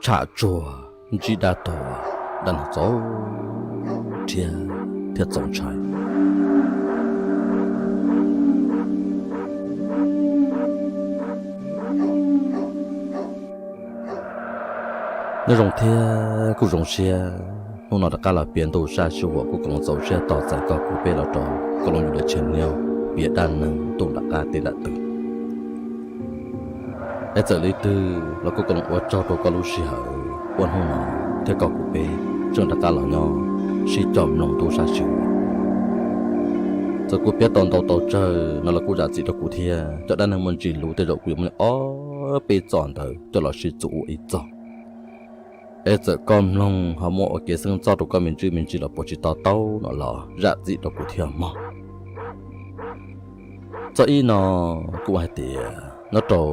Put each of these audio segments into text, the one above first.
tsham tsuag ntsib dab tuag, dab neeg txaus rhiab thiab txaus ntshai. Nyob zoo thiab kuj zoo siab hnub no rov qab los piav ntu sab sij huam kuj koom txaus siab tos txais koj kuv peb los rau koj lub YouTube channel piav dab neeg ntu nram qab teb nram tw. Es txawm li twg los kuj koom ua tsaug rau koj lub sij hawm ua hnub no thiab koj kuv peb tseem rov qab los nyob sib cog mloog ntu sab sij huam. Txawm kuv piav tau ntau tau tsawg no los kuj zam txim rau kuv thiab, cov dab neeg muaj ntsis luv tej zaum kuv yuav muab ob peb txoj ntawd coj los sib txuas ua ib txoj. Es txawm koj mloog ho muaj ua kev xeeb txoj rau koj me ntsis me ntsis los puas tsis to taub no los zam txim rau kuv thiab mog. Txoj ib no kuj hais tias nyob rau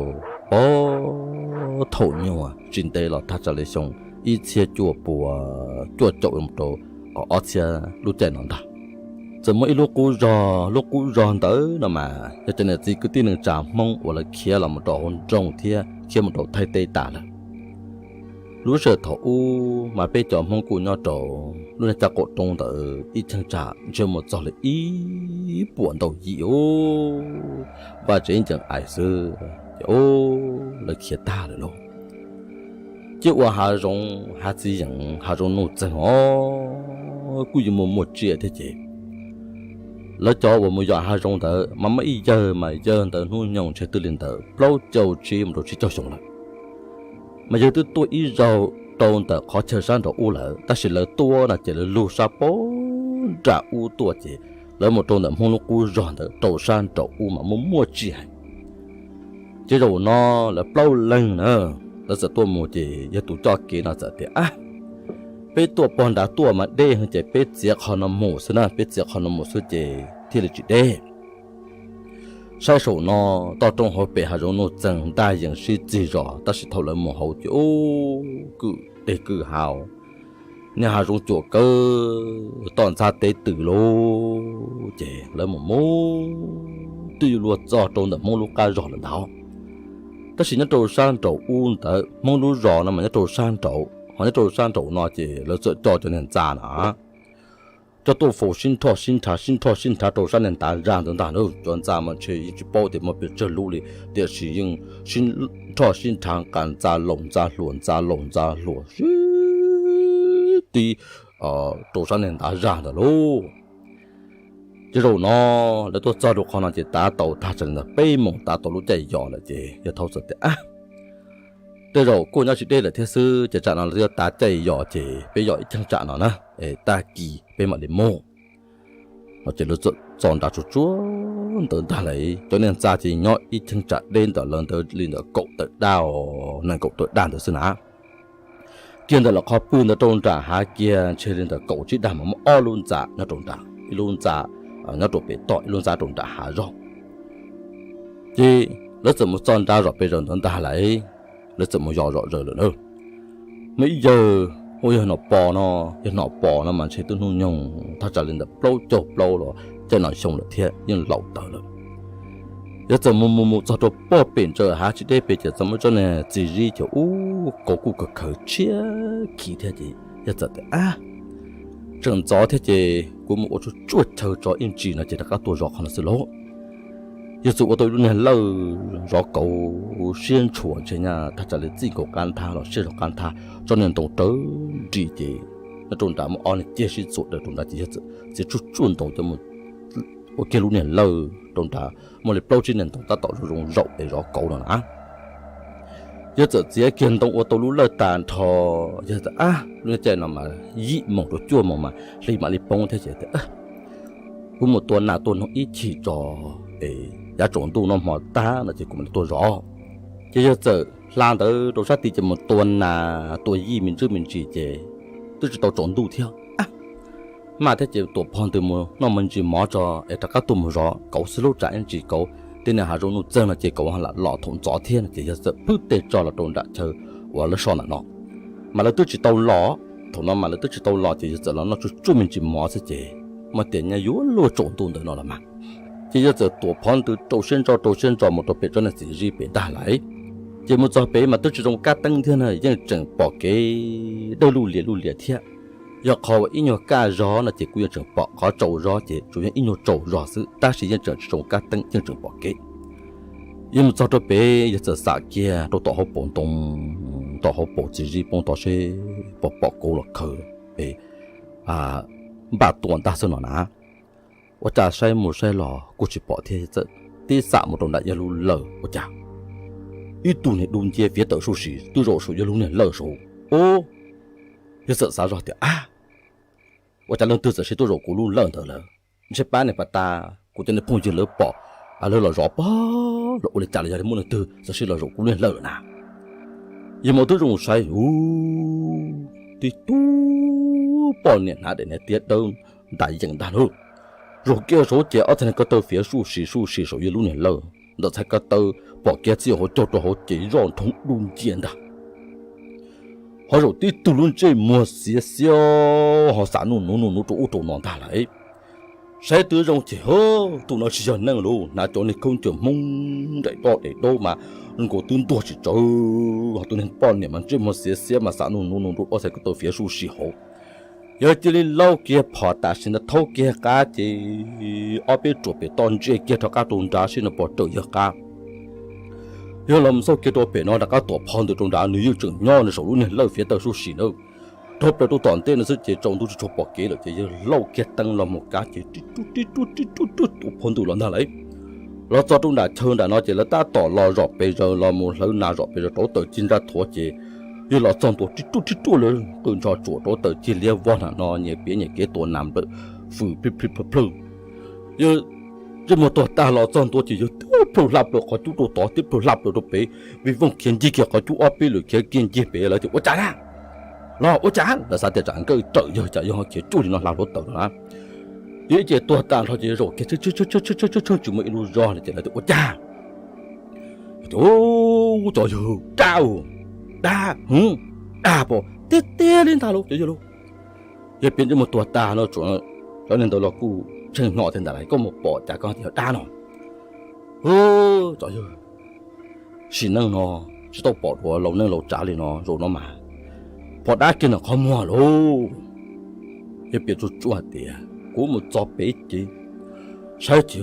puag thaum nyuag tsis ntev los thaj tsam li xyoo ib txhiab cuaj puas cuaj caum mus rau ob txhiab lub caij no ntag, txawm muaj ib lub qub zog, lub qub zog ntawd no mas yog cov niam txiv kwv tij neej tsa Hmoob uas lawv khiav los mus rau hauv nroog thiab khiav mus rau Thaib teb tas lawm. Lub sij hawm thaum ub mas peb cov Hmoob kuj nyob rau lub niag caj qaum roob ntawd ib cheeb tsam ntshe mus txog li ib puas ntau yim ub, vaj tsev ncees ais xwb ces ub lawv khiav tag lawm lauj. Ces ua hav zoov hav txiv yeem hav zoov nuj txeeg os, kuj yuav muaj muaj tsiaj thiab ces lawv cov uas mus yos hav zoov ntawd mas muaj ib yawg mas yawg ntawd hnub nyoog ntshe twb li ntawm plaub caug tsib mus rau tsib caug xyoo lawm. Mas yawg twb tuaj ib zaug rau ntawm qhov chaw sab nraum ub lawm, tab sis lawv tuaj no ces lawv lug sab puag nram ub tuaj ces lawv mus rau ntawm Hmoob lub qub zog ntawd rau sab nraum ub mas muaj muaj tsiaj heev. Ces zaum no lawv plaub leeg na, lawv txawm tuaj mus ces yawg tus coj kev no txawm tias, Ab, peb tuaj puag nrad tuaj mas deb heev ces peb txiav qhov no mus xwb na, peb txiav qhov no mus xwb ces thiaj li tsis deb. Saib saum no toj roob hauv pes hav zoov nuj txeeg ntaj yees sib txig zos, tab sis thaum lawv mus hauv ces ub kwj deg kwj ha, niag hav zoov cuam kawg toj ntxhab teb tws lauj. Ces lawv mus mus twb yuav luag txog rau ntawm Hmoob lub qab zos lawm ntag. Tab sis nyob rau sab nraum ub ntawd, Hmoob lub zos no mas nyob rau sab nraum, ho nyob rau sab nraum no ces lawv txawm coj cov niag ntxa na coj tuaj faus sib nrhoj sib nrhav sib nrhoj sib nrhav rau sab niag ntav zaj ntawd ntag na. Cov ntxa mas ntshe yeej tsis paub tias muaj pes tsawg lub li, tiam sis yeej sib nrhoj sib nrhav nqa ntxa laus ntxa hluas ntxa laus ntxa hluas sib tib rau sab niag ntav zaj ntawd lauj. Ces zaum no lawv tuaj txog rau qhov no ces tav tau thaj tsam li ntawm peb moos tav tau lub caij yos lawm ces yawg thaub txawm tias, Ab, tej zaum kuj nyob tsis deb lawm thiab xwb, ces tsam no lawv twb tav caij yos ces peb yos ib cheeb tsam no na, es tag kis peb mam li mus. No ces lawv txawm txo nrad tsuag tsuag ntawd ntag lauj. Cov niag ntxa ces nyob ib cheeb tsam deb ntawm lawv ntawd li ntawm kaum tawm daj, nees nkaum tawm daj ntawd xwb na. Kiag ntawm lawv qhov pw ntawd rau nram hav kiag ntshe li ntawm kaum tsib daj mas muaj ob lub ntxa nyob rau nram, ib lub ntxa nyob rau pem toj, ib lub ntxa rau nram hav zog. Ces lawv txawm mus txo nrad zom pes zaws ntawd ntag lauj. Lawv txawm mus yos zom zaws lawm na. Muaj ib yawg hu yawg Nom Pos no, yawg Nom Pos no mas ntshe twb hnub nyoog thaj tsam li ntawm plaub caug plaub los caij no xyoo lawm thiab yeej laus tawv lawm. Yawg txawm mus mus mus txog rau puag pem ntsaws hav tsis deb pes ces txawm muaj tsob niag txiv zib ces ub kauv kuj kawg khaws tshiab khiv thiab ces yawg txawm tias, Ab, tseem ntxov thiab ces kuv mus ua tsuag tsuag chaw tso ib ntsis no ces rov qab tuaj zov qhov no xwb lauj. Yawg txawm ua tau ib lub niag lawj zov kauv siab ntshua ntshe nyaj thaj tsam li txij nkaus qab nthab los siab zog qab nthab, tsob niag ntoo rawv nris ces nyob rau nrad muaj ob niag ciag sib txuam daws rau nrad ces yawg txawm txiav tsuj tsuaj ntoo coj mus ua kiag lub niag lawj rau nrad, muaj li plaub tsib niag ntoo tab tom zoo zoo zaum es zov kauv no na. Yawg txawm txiav kiag ntoo ua tau lub lawj tag nrho, yawg tias, Ab, lub caij no mas yim moos rau cuaj moos mas hli mam li poob thiab ces tias, Kuv mus tua nas tua noog ib chim tso es yav tsaus ntuj noj hmo tag no ces kuv mam li tuaj zov. Ces yawg txawm hla ntawd rau sab tid ces mus tua nas tua yij me ntsis me ntsis ces twb tsis tau tsaus ntuj thiab. Maj thiab ces tuam phog ntws mus noj me ntsis mov tso es rov qab tuaj mus zov kauv xwb lauj, tsam ib ntsis kauv tej niag hav zoov nuj txeeg no ces kauv lam los thaum ntxov thiab no ces yawg txawm phwb tej tso los rau nram chaw uas lawv so ntawm no. Mas lawv twb tsis tau los, thaum no mas lawv twb tsis tau los ces yawg txawm los noj tsuj tsuaj me ntsis mov xwb ces mas tias nyaj yuav luag tsaus ntuj ntawd no los mas. Ces yawg txawm tuam phov ntws rau siab ntso rau siab ntso mus rau pem tsob niag txiv zib pem ntag lauj. Ces mus txog pem mas twb tsis zoo kab teeb thiab na, yeej tseem pom kev dawb lub lias lub lias thiab. Yog qhov uas ib nyuag kaj zog no ces kuj yeej tseem pom, qhov tsaus zog ces tsuas yog ib nyuag tsaus zog xwb, tab sis yeej tseem tsis zoo kab teeb, yeej tseem pom kev. Yog mus txog rau pem yog txawm xam kiag rau tom hauv paus ntoo, tom hauv paus txiv zib poob tod seb puas pom kauv los khaws pem npaj tua ntag xwb no na. Ua cas saib mus saib los kuj tsis pom thiab, txawm tib xam mus rau nram yawg lub lawj ua cas ib tug niag dub nciab fiav tawm suj sim twb zaum saum yawg lub niag lawj saud. Ub, yawg txawm xav zog tias, ab, ua cas leej twg txawm sim tuaj zaum kuv lub lawj ntawd lawm? Ntshe pab niag pas tas kuv cov niag phooj ywg lawv pom, lawv los zov pog los ua li cas los yog muaj leej twg txawm sim los zaum kuv lub niag lawj lawm na. Yawg mam twb zoo saib, ub, tib tug poj niam hnav daim niag tiab dawb ntais yees ntag lauj. Zaum kiag saud ces ob txhais niag ko taw fiav suj sim suj sim saum yawg lub niag lawj, ntawm txhais ko taw pom kiag txij hauv caug rau hauv ces zoj nrhoob dub nciab ntag. Ho zaum tib tug lub ntsej muag xiav xiab ho xam nuj nuv nuj nuv rau ub rau no ntag lauj. Saib twb zoo ces, tus no tsis yog neeg lauj, hnav cov niag khaub ncaws Hmoob daim dob daim daub mas nkaus twb ntuag tsis tsawg, ho tus niag poj niam mas ntsej muag xiav xiab mas xam nuj nuv nuv rau ob txhais ko taw fiav suj sim hauv. Yawg cia li laub kiag phom tam sim ntawd thaub kiag qab ces ob peb ruam pem toj ntsia kiag rov qab rau nrad seb no puas raws yawg qab. Yawg los mus xauj kiag rau pem no rov qab tuam phov ntws rau nrad, nws yeej tseem nyob nws saum lub niag lawj fiav tawm suj sim na. Dhau plaws rau tom ntej no xwb ces tsaus ntuj tsis tshua pom kev lawm ces yawg laub kiag teeb los mus kav ces tib tug tib tug tib tug tib tug tuam phov ntws los ntag lauj. Los txog rau nram chaw nram no ces lawv tab tom los zom pes zaws los mus hlawv nas zom pes zaws rauv taws cig nraj thuav ces yawg los txog ntua tib ruj tib ruj lawv qw ntsho tsuam rauv taws cig liab vog nram no nyias piav nyias kev tua nas nplawm fws plhwj plhwj plhawj plhawj. Yawg ntsej muag tuag tag los txog ntua ces yawg tib plhaw hla plaws qhov cub rau tod tib plhaw hla plaws rau pem, vij vooj khiav ncig kiag qhov cub ob peb lwm khiav kiag ncig pem lawv tias ua cas na, los ua cas? Lawv xav tias tsam nkawj rawm yawg cas yawg ho khiav cuaj li no hla hluav taws no na. Yawg ib ce tuag tag nrho ces yawg zaum kiag tshee tshee tshee tshee tsis muaj ib lub zog li ces lawv tias ua cas? Cov yawg dab, dab, dab pom tiag tiag li ntag lauj cov yawg lauj. Yawg piav ntsej muag tuag tag no tsuav cov neeg ntawd los kuj tsheej hnyo tiag ntag lauj, koj mus pom cas koj tias yog dab no? Cov yawg, sim neej no tsis tau pom dua laus neej laus tsav li no, zaum no mas pom dab kiag ntawm qhov muag lauj. Yawg piav tsuj tsuaj hais tias kuv mus txog pem ces saib ces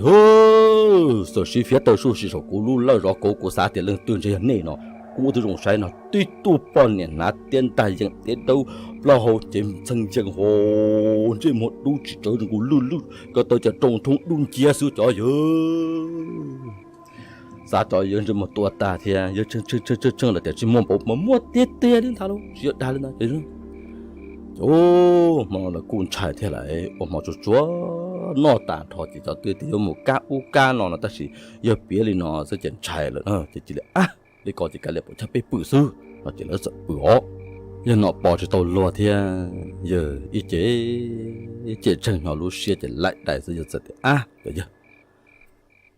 txawm siv fiav taw suj si saum kuv lub lawj zov kauv, kuv xav tias leej twg ntshe yog nej no. Kuv ua tib zoo saib no tib tug poj niam hnav tiab ntaj yeem tiab daub, plaub hau cev txheej yees ho ntsej muag dub tsis tsawv nkaus lwj lwj ko taw cas rau nrhoob dub nciab xwb cov yawg. Xav cov yawg ntsej muag tuaj tag thiab yawg tsheej tsheej tsheej tsheej lawm tias tsis muaj npaum mas muaj tiag tiag li ntag lauj, tsis yog dag li ntag. Ces hmo no lawv kuj ntshai thiab lawm, ua hmo tsuag tsuag noj tas nrho ces cov twb tias yuav mus kab ub kab no no tab sis yawg piav li no xwb ces ntshai lawm na ces cia li ab li ko ces kav liam pom chaj peb pw xwb no ces lawv txawm pw os. Yawg nom pos tsis tau luag thiab yawg ib ce, ib ce tsheej hnyo lub siab ces laim dais xwb yawg txawm tias ab cov yawg,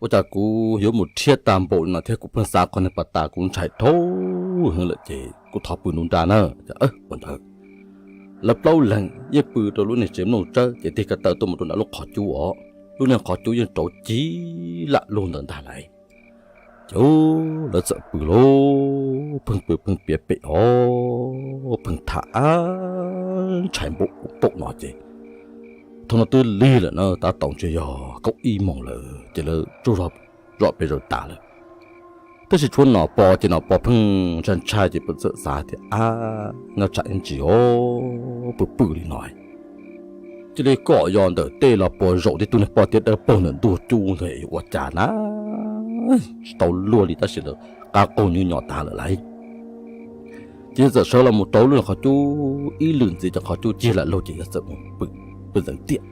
ua cas kuv yuav mus rhiab tag npaum li no thiab kuv pheej xav qhov niag pas tas kuv ntshai dhau heev lawm ces kuv thov pw nruab nrab na. Ua ntawd lawv plaub leeg yeej pw rau lub niag tsev mlooj tsawb ces tig ko taw tuaj mus rau nram lub qhov cub os. Lub niag qhov cub yeej rauv cig lam lug ntawd ntag lauj. Ces lawv txawm pw lauj, pheej pw pheej piav pem os, pheej tham ab ntshai npaum npaum no ces thaum no twb lig lawm na, tab tom ntshe yog kaum ib moos lawm ces lawv tsaug zog zom pes zaws tas lawm. Tab sis tshuav nom pos ces nom pos pheej ntshai ntshai ces pheej txawm xav tias ab nyaj tsam ib ntsis os pw pw li no cia li kom yog ntawm tej los puas zaum tib tug niag poj tiab dawb paug ntawm ntuj cub ntawd ua cas na. Tsis tau luag li tab sis lawv qab qaug nyuj nyom tas lawm lauj. Ces yawg txawm sawv los mus rau lub qhov cub ib lwm ntxiv ces qhov cub cig lam lug ces yawg txawm mus pw ntxeev tiam.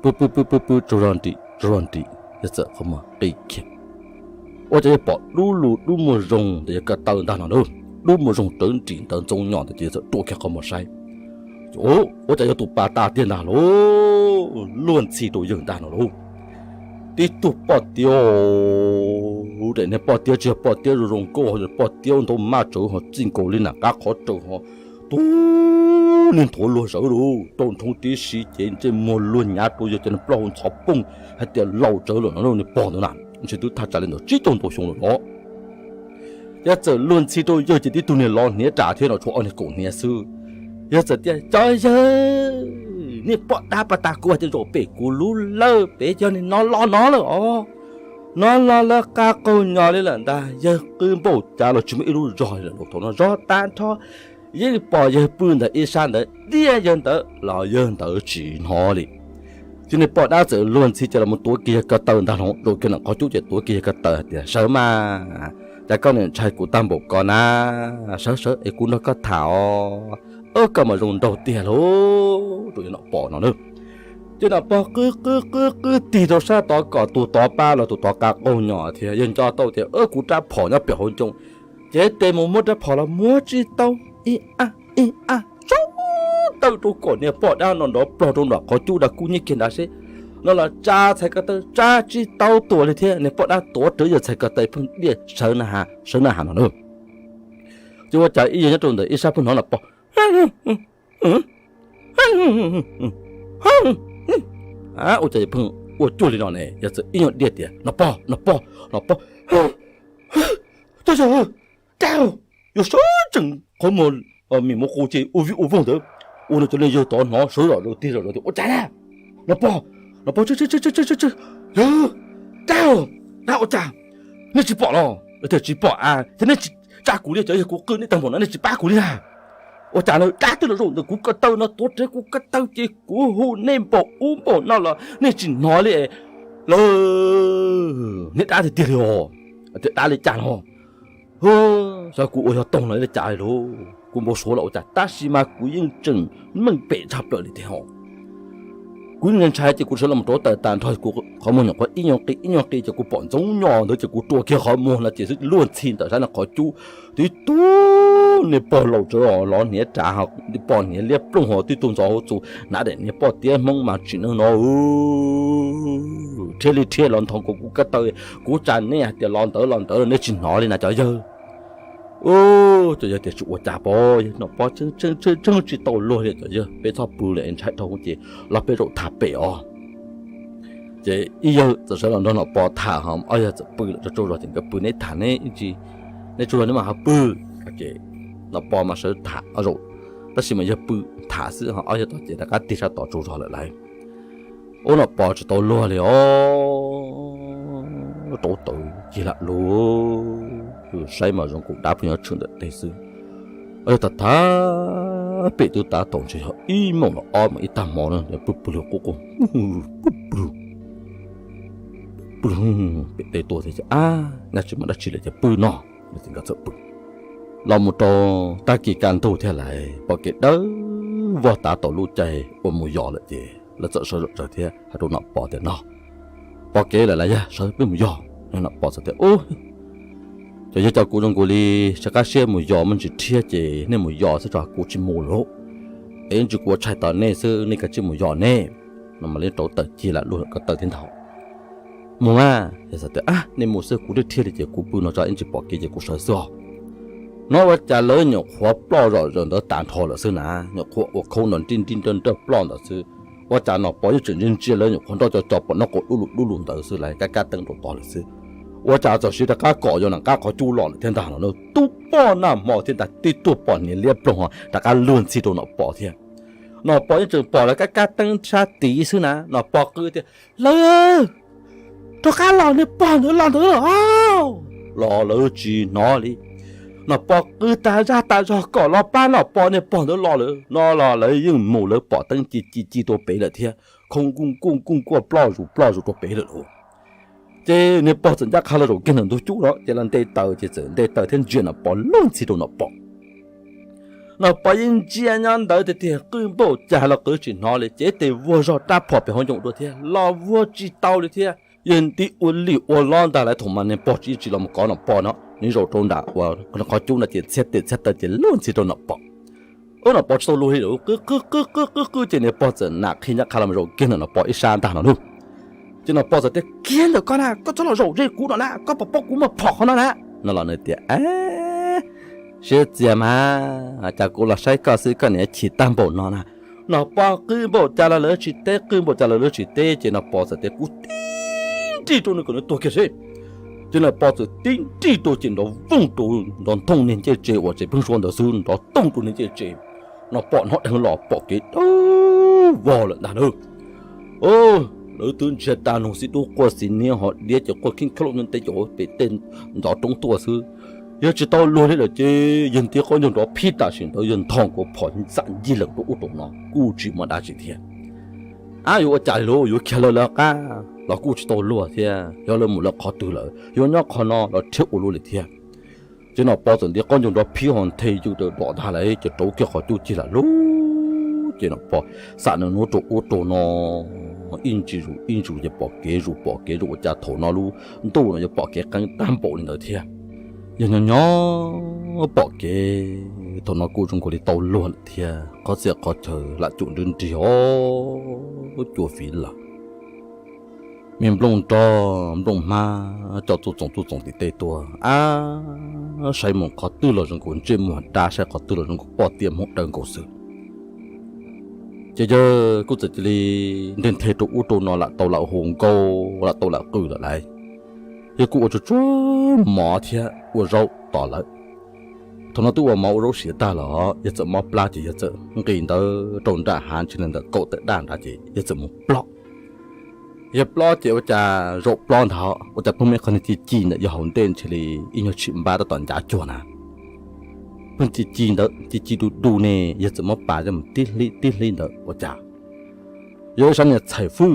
Pw pw pw pw pw tsaug zog nrim tsaug zog nrim yawg txawm qhov muag qi kiag. Ua cas yawg pom dub lug dub muag zoo ntawm yawg ko taw ntag no lauj, dub muag zoo rawv nrim ntawd ntxoov nyom ntawd ces yawg txawm rua kiag qhov muag saib. Ua cas yog tus pas tas tiag ntag lauj, luag ntxhi rau yawg ntag no lauj. Tib tug poj tiab, daim niag poj tiab tsis yog poj tiab zoo zoo nkauj, poj tiab ntaub maj tsawv ho txij nkaus li nam qab qhov raws ho tub niag nthuav luag zawv lauj, rau nrhoo tib si ces ntsej muag luag nyav rau yawg cov niag plaub hau ntxhov pooj hais tias laus tsawv lawm no niag pog ntawd na, ntshe twb thaj tsam li ntawd tsib caug ntau xyoo lawm no. Yawg txawm luag ntxhi rau yawg ces tib tug niag los hniav ras thiab no tshuav ob niag kaum hniav xwb. Yawg txawm tias, Cov yawg, nej poj dab pas tas kuv hais tias zaum pem kuv lub lawj pem cov niag no los no lawm os. No los lawv qa qaug nyos li lawm ntag. Yawg qw npaum cas los tsis muaj ib lub zog li lawm. Thaum no zog tag nrho, yeej pom yawg pw ntawm ib sab ntawd, diaj yawg ntawd los yawg ntawd tsis hnov li. Ces niag poj dab txawm luag ntxhi ces los mus tuav kiag yawg ko taw ntag lauj. Zaum kiag ntawm qhov cub ces tuav kiag yawg ko taw hais tias, Sawv mas, cas koj niam ntshai kuv tag npaum ko na? Sawv sawv es kuv nrog koj tham os. Ob, koj mas zoo nraug tiag lauj. Rau yawg Nom Pov no na. Ces Nom Pov qw qw qw qw tig rau sab tod kom tus tod pab los tus tod qa qaug nyos thiab. Yawg nco tau tias, Kuv rab phom nyob pem hauv ncoo, ces tes mus muab rab phom los muab tsis tau. Ib a ib a, tsaub tawm rau kom niag poj dab no nrov plog rau nram qhov cub, dab kub nyiab kiag nrad seb no los tsa txhais ko taw tsa tsis tau tuam li thiab. Niag poj dab tuav rawv yawg txhais ko taw pheej diaj sawv na ha sawv na ha no na. Ces ua cas ib yawg nyob rau ntawm ib sab pheej hnov Nom Pov, Ua cas pheej ua cuag li no ne? Yawg txawm ib nyuag diaj tias, Nom Pov, Nom Pov, Nom Pov, cov yawg, dab, yuav sawv tsees qhov muag, mis muv qus ces ua vij ua voog ntawd. Ua no cov niag yawg tod hnov sawv zom zaws tig zom zaws tias, Ua cas na? Nom Pov, Nom Pov, yawg, dab, dab ua cas? Nej tsis pom los? Tias tsis pom a, ces nej tsis tsa kuv li, cov yawg kuv qw nej tag npaum no nej tsis pab kuv li a? Ua cas na, dab twb los zaum ntawm kuv ko taw no, tuav rawv kuv ko taw ces kuv hu nej npaum ub npaum no los nej tsis hnov li lawm. Niag dab tiag tiag li os. Tias dab li cas no? Xyov kuv ua yog toog los li cas li lauj, kuv npau suav los ua cas, tab sis mas kuv yeej tseem meej pem tshaj plaws li tiag os. Kuv yeej ntshai ces kuv sawv los rauv taws tas nrho, kuv qhov muag nyuam qhuav ib nyuag qi ib nyuag qi ces kuv pom ntxoov nyos ntawd ces kuv rua kiag qhov muag no ces xwb luag ntxhi ntawm sab no qhov cub. Tib tug niag pog laus tsawv los hniav ras, poj hniav liab ploog ho tib tug ntxov hauv txus hnav daim niag poj tiab Hmoob mas tsim neej no, rhiab li rhiab los nthos kuv ko taw, kuv tsa nej hais tias los ntawd los ntawd los nej tsis hnov li na cov yawg. Cov yawg tias tsis ua cas pov, Nom Pov tseeb tsis tau luag li cov yawg, peb txhob pw lawm ntshai dhau ces los peb zaum tham pem os. Ces ib yawg txawm sawv los nrog Nom Pov tham ho ob yawg txawm pw lawm rau tsaug zog ces nkawd pw neb tham neb, neb tsaug zog neb mam ho pw. Ces Nom Pov mas sawv tham zaum, tab sis mas yawg pw tham xwb ho ob yawg tod ces rov qab tig sab tod tsaug zog lawm lauj. Ub, Nom Pov tsis tau luag li os, rauv taws cig lam lug, saib mas zoo nkaus dab pheej nyob tshwm ntawm teg xwb. Ob yawg tham tham pem twb tav taum ntshe yog ib moos los ob moos ib tag hmo na, pw pw lug quj quj, pw pw pem teg tuaj thiab ces, Ab, nyaj tsis muaj dab tsi lawm ces pw no. Nkawd txawm pw los mus rau tag kis kaj ntug thiab lawm, pom kev dawb vog tav taum lub caij uas mus yos lawm ces lawv txawm sawv zom zaws thiab hais rau Nom Pov tias, No, pom kev lawm las yawg, sawv peb mus yos. Nom Pov txawm tias, Ub, cov yawg cov kuv zoo nkaus li tsis qab siab mus yos, muaj ntsis rhiab ces nej mus yos xwb tso, kuv tsis mus lawm. Es ib ntsis kuv ua tshais tos nej xwb, nej kav tsij mus yos nej. No mam li rauv taws cig lam lug ko taw thiab ntag. Mus mas, yawg txawm tias, Nej mus xwb, kuv rhiab rhiab li ces kuv pw no tso, ib ntsis pom kev ces kuv sawv xwb os. No ua cas lawv nyuam qhuav ploj zom zaws ntawd tas nrho lawm xwb na, nyuam qhuav ua khauv nrov nrij nrij nrawj nrawj ploj ntawd xwb. Ua cas Nom Pov yeej tseem ntsia ntsia lawv nyuam qhuav nroj co co pom noj quas dub lug dub lug ntawd xwb, lawv kab kab teeb rau tod lawm xwb. Ua cas txawm siv rov qab kom yos nram qab qhov cub los lawm thiab ntag no. Tub poj nag hmo thiab ntag, tib tug poj niam liab ploog rov qab luag ntxhi rau Nom Pov thiab. Nom Pov yeej tseem pom lawv kab kab teeb sab tid xwb na, Nom Pov qw tias, Lawv, rov qab los, niag pog ntawd los ntawd los. Los lawv tsis hnov li. Nom Pov qw tas zaj tas zog kom los pab Nom Pov, niag pog ntawd los lawm no los lawv yeej mus, lawv pom teeb ci ci ci rau pem lawm thiab, khoo nkuj nkuj nkuj nkuaj ploj zus ploj zus rau pem lawm lauj. Ces niag pog txawm ncaj qha los zaum kiag ntawm ntug cub no ces los nte taws, ces txawm nte taws thiab ntsia Nom Pov luag ntxhi rau Nom Pov. Nom Pov yeej ntsia nyob ntawd tiag tiag, qw npaum cas los qw tsis hnov li, ces tes vuag zog rab phom pem hauv ncoo dua thiab los vuag tsis tau li thiab. Yawg nti ua lig ua lob ntag lauj. Thaum mas niag pog tsis tsis los mus kov Nom Pov no, nws zaum rau nram uas qhov cub no ces txhiab tes txhiab taw ces luag ntxhi rau Nom Pov. Ub, Nom Pov tsis tau luag li lawm, qw qw qw qw qw qw ces niag pog txawm nam qhi ncaj qha los mus zaum kiag ntawm Nom Pov ib sab ntag no lauj. Ces Nom Pov txawm tias, Kiag ntawm koj na, koj txhob los zaum ze kuv no na, koj puas paub kuv muaj phom qhov no na? No los nws tias, Siab txias mas, cas kuv los saib koj xwb koj niam chim tag npaum no na. Nom Pov qw npaum cas los lawv tsis teb, qw npaum cas los lawv tsis teb, ces Nom Pov txawm tias, Kuv tib nrig rau nws kom nws tuag kiag seb. Ces Nom Pov txawm tib nrig rau ces nrov vooj rau nrov nthooj niag ncej tsev uas tsev pheeb suab ntawd xwb, nrov toog rau niag ncej tsev. Nom Pov hnov dheev los pom kev dawb vog lawm ntag na. Lawv twb ntsiag tag nug xib dub quaj xis niab ho diab ces quaj kheej kheej nyob ntev ces pem tej ntov roob tuaj xwb. Yawg tsis tau luag li lawm ces yawg nti qaub ncaug nrov phib tam sim ntawd yawg ntho nkaus phom xam ncig lees rau ub rau no kuj tsis muaj dab tsi thiab. Ab, yuav ua cas li lauj, yuav khiav lawv lawv qab los kuj tsis tau luag thiab, yog lawv mus lawv qhov twg lawm, yuav nyob qhov no los rhiab ua luaj li thiab. Ces Nom Pov txawm nti qaub ncaug nrov phib ho nthe yws raws dom ntag lawm ces rauv kiag qhov cub cig lam lug. Ces Nom Pov xam nws hnub rau ub rau no ib ntsis zus ib ntsis zus ces pom kev zus pom kev zus ua cas thaum no lub ntuj no yuav pom kev qeeb tag npaum li ntawd thiab. Yawg nyob nyob pom kev thaum no kuj zoo nkaus li tau luag lawm thiab, qhov txhia qhov chaw lam cum nrwb nrig os, cua fiv lawm. Me nplooj nrog nplooj hmab coj txuj txoos txuj txoos tim tej tuaj, ab, saib mus qhov twg los zoo nkaus ntsej muag dab, saib qhov twg los zoo nkaus poj tiam hmoov dawb nkaus xwb. Ces yawg kuj txawm cia li nreg nthe rau ub rau no lam tau lam hu nkaus lam tau lam qw lawm lauj. Yawg kuj ua tsuag tsuag mov thiab ua zaub tos lawv. Thaum no twb ua mov ua zaub siav tag los yawg txawm mob plab ces yawg txawm nqis ntawd rau nram hav ntshe li ntawm kaum tawm daj nrad ces yawg txawm mus plob. Yawg plob ces ua cas zaum plob ntag ua cas pheej muaj ib qho niag ci ci ntawm yawg hauv ntej ntshe li ib nyuag tshim npab tab tom ncav cuag na. Pheej ci ci ntawd ci ci du du ne, yawg txawm muab pas coj mus tib hlib tib hlib ntawd ua cas yog ib sab niag txhais fwj.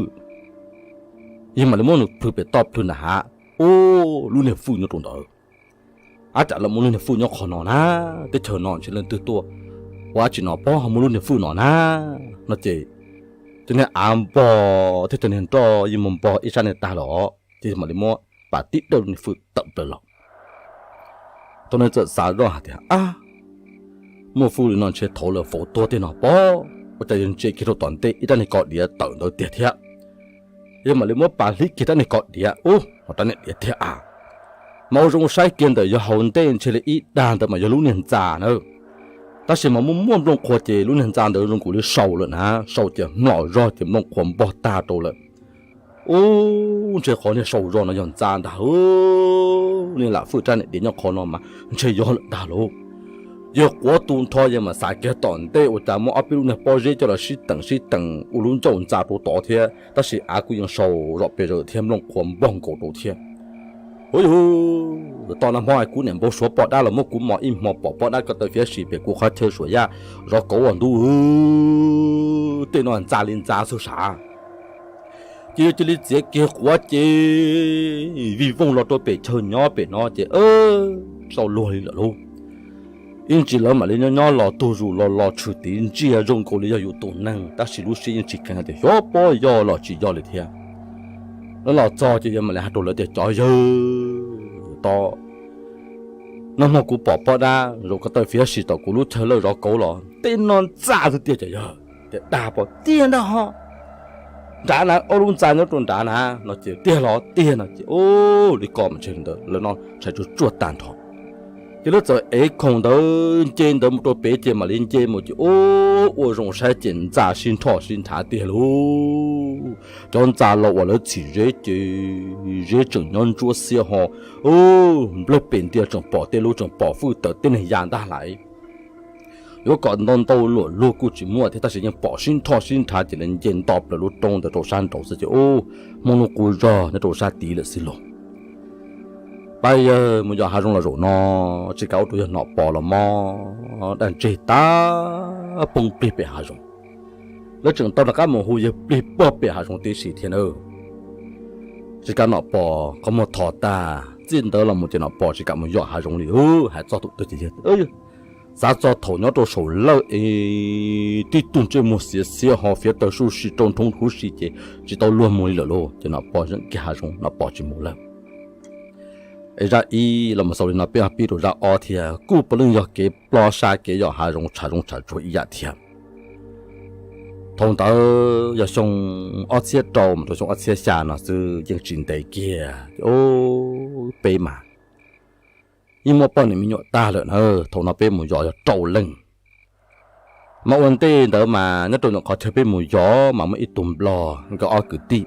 Yawg mam li muab nws plhws pem toj plhws nram hav, ub, lub niag fwj nyob rau ntawd. Ab, cas lawv muaj lub niag fwj nyob qhov no na, teb chaws no ntshe leej twg tuaj ua dab tsi no pob ho muaj lub niag fwj no na. No ces cov niag av npog thiab cov niag nroj yeej mus npog ib sab niag tag los ces mam li muab pas tib dawj lub niag fwj tawm plaws los. Thaum no txawm xav zoj hais tias, ab, muaj fwj li no ntshe thaum lawv faus tuag tej no pob, ua cas yawg ntsia kiag rau tom ntej ib rab niag ko diav tawm ntawd tiag thiab. Yawg mam li muab pas hlib kiag rab niag ko diav, ub, ho rab niag diav tiag a. Mas ua zoo saib kiag ntawm yawg hauv ntej ntshe li ib dag ntawd mas yog lub niag ntxa na. Tab sis mas muaj muaj nplooj qhuav ces lub niag ntxa ntawd zoo nkaus li sau lawm na, sau ces mlom zog ces nplooj qhuav npog tag rau lawm. Ub, ntshe qhov niag sau zog no yog ntxa ntag, niag lam fwj rab niag diav nyob qhov no mas ntshe yog lawm ntag lauj. Yawg quav tu nrho yawg mam xav kiag tom ntej ua cas muab ob peb lub niag pob zeb coj los sib teem sib teem ua lub ncauj ntxa rau tod thiab tab sis av kuj yeej sau zom pes zaws thiab nplooj qhuav npog nkaus rau thiab. Hu yus, toj nag hmo kuv niam npau suav poj dab los muab kuv mos ib hmo pom poj dab ko taw fiav si pem kuv qhov chaw suam yaj zov kauv ua ntuj, tej no ntxa li ntxa xwb sav. Ces yawg cia li txiav kiag quav ces vij voog los rau pem chaw nyob pem no ces tau luag li lawm lauj. Ib ntsis lawv mam li nyob nyob los tug zus los los tshwm tiv ntsiag zoo nkaus li yog yus tus neeg tab sis lub siab yeej tsis kheev hais tias xyov pob yog los tsis yog li thiab. Lawv los txog ces yawg mam li hais rau lawv tias cov yawg, toj nag hmo kuv pom poj dab zaum ko taw fiav si tom kuv lub chaw lawj zov kauv los tej no ntxa xwb tiag cov yawg. Tias dag pom tiag ntag ho. Nrad na, ob lub ntxa nyob rau nrad na no ces tiag los tiag no ces ub, li ko mas ntshe ntawd lawv no ntshai tsuag tsuag tag nrho. Ces lawv txawm ev khoom ntawd nce ntawd mus rau pem ces mam li nce mus ces ub, ua zoo saib ces ntxa sib nrhoj sib nrhav tiag lauj. Cov ntxa los uas lawv txhim zeb ces zeb tseem nyob ntsuab xiab ho, nplawg pem ntiag tseem pom tej lub tseem pom fwj tawm tej neeg ya ntag lauj. Yuav kom ntau ntau luam luag kuj tsis muaj thiab tab sis yeej pom sib nrhoj sib nrhav ces lawv nce nto plaws lub roob ntawd rau sab nraud xwb ces ub, Hmoob lub qub zog nyob rau sab tid lawm xwb lauj. Pab yawg mus yos hav zoov los zaum no, tsis kav ua rau yawg Nom Pov los mob daj ntseg tag poob plig pem hav zoov. Lawv tseem tau rov qab mus hu yawg plig puag pem hav zoov tib si thiab na. Tsis kav Nom Pov qhov muag thov tag, txij ntawd los mus ces Nom Pov tsis kam mus yos hav zoov li. Hais txog tus twg ces yawg xav txog thaum nyob rau saum lawj es tib tug ntsej muag xiav xiav ho fiav tawg suj si rau nrhoo huv si ces tsis tau luag mus li lawm lauj. Ces Nom Pov zeem kiag hav zoov, Nom Pov tsis mus lawm. Es zaj ib los mus xaus li no, peb ho pib rau zaj ob thiab, kuj puav leej yog kev plob sab kev yos hav zoov tshav zoov tshav tsuag ib yam thiab. Thaum ntawd yog xyoo ob txhiab rau mus rau xyoo ob txhiab xya no xwb, yeej tsis ntev kiag. Peb mas yeej muaj poj niam me nyuam tag lawm na, thaum no peb mus yos yog rau leej. Mas ua ntej ntawd mas nyob rau ntawm qhov chaw peb mus yos mas muaj ib tug nplog nkawd ob kwv tij,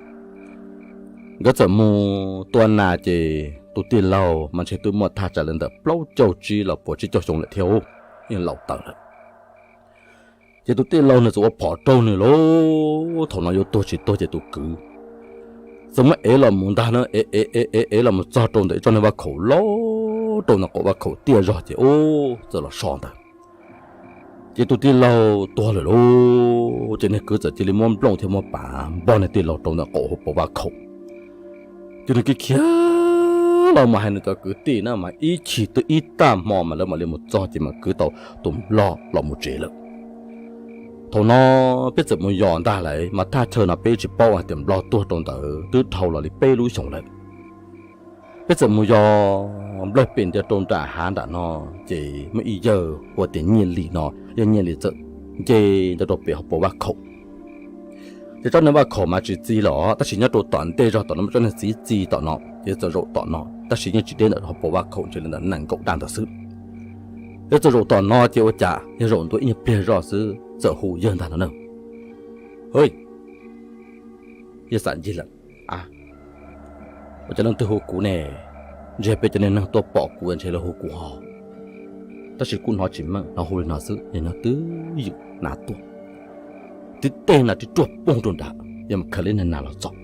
nkawd txawm mus tua nas ces tus tij laug mas ntshe twb muaj thaj tsam li ntawm plaub caug tsib los puas tsib caug xyoo lawm thiab, yeej laus tawv lawm. Ces tus tij laug nws txawm ua phom raug nws lauj, thaum no yuav tuag tsis tuag ces tus kwv txawm muab ev los mus ntag na, ev ev ev los mus txog rau ntawm ib tsob niag vaj khaum loj rau ntawm qaum vaj khaum tiaj zog ces ub txawm los so ntawd. Ces tus tij laug tuag lawm lauj, ces niag kwv txawm cia li muab nplooj thiab muab pav npog niag tij laug rau ntawm qaum hauv paus vaj khaum. Ces nws khiav khiav los mus hais nws cov kwv tij na mas ib chim twb ib tag hmo mas lawv mam li mus txog ces mas kwv tau tus nplog los mus tsev lawm. Thaum no peb txawm mus yos ntag lawm mas thaj chaw no peb tsis paub hais tias nplog tuag rau ntawd twb dhau los li peb lub xyoos lawm. Peb txawm mus yos nplawg pem ntiag rau nram hav nram no, ces muaj ib yawg hu tias Nyiaj Lis no, yawg Nyiaj Lis txawm nce nto rau pem hauv paus vaj khaum. Ces tsob niag vaj khaum mas tsis txi los tab sis nyob rau tom ntej zog tom no muaj tsob niag txiv txi tom no ces txawm zaum tom no tab sis yeej tsis deb ntawm hauv paus vaj khaum, ntshe li ntawm nees nkaum daj ntawd xwb. Yog txawm zaum tom no ces ua cas yog zaum ntua ib nyuag pliag zoj xwb txawm hu yawg ntag no na, Hwj, yawg Xam Ncig Leem, a, ua cas leej twg hu kuv ne? Ntshe peb cov niag neeg tuaj pom kuv ntshe lawv hu kuv ho. Tab sis kuj hnov tsis meej, hnov hu li no xwb, yog hnov twb ywm nas tuaj, tib teg nas tib ruaj poog rau nrad, yog mus khaws li niag nas los txog,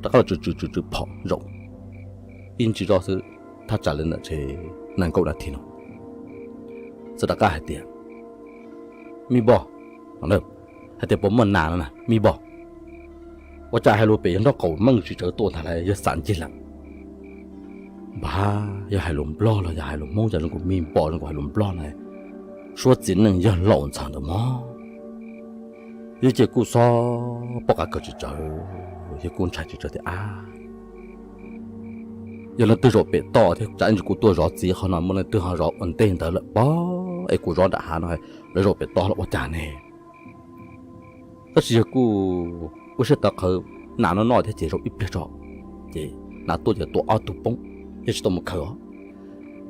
rov qab los tsw tsw tsw tsw phom zaum ib ntsis zoj xwb, thaj tsam li ntawm ntshe nees nkaum nas this no, txawm rov qab hais tias, Me npog, hais tias puas muaj nas no na me npog. Ua cas hais lus pem yawg nraub qaum meej tsis tsawv tuaj ntag lauj, yawg Xam Ncig Leem. Npag, yog hais lus nplog los yog hais lus Hmoob, cas zoo nkaus me npog zoo nkaus hais lus nplog na, suab txiv neej yawg laus ntxhawv ntawd mog. Yawg ces kuj xob poj qav kawg tsis tsawv, yawg kuj ntshai tsis tsawv tias ab, yog leej twg zaum pem toj thiab tsam ntsis kuv tuaj zov txiv qhov no muaj leej twg ho zov ua ntej ntawd lawm pob, es kuv zov nram hav no lawv zaum pem toj los ua cas ne. Tab sis yawg kuj ua siab tawv qhawv, nas no noj thiab ces zaum ib pliag tso, ces nas tuaj ces tua ob tug poob, yawg tsis tau mus khaws os.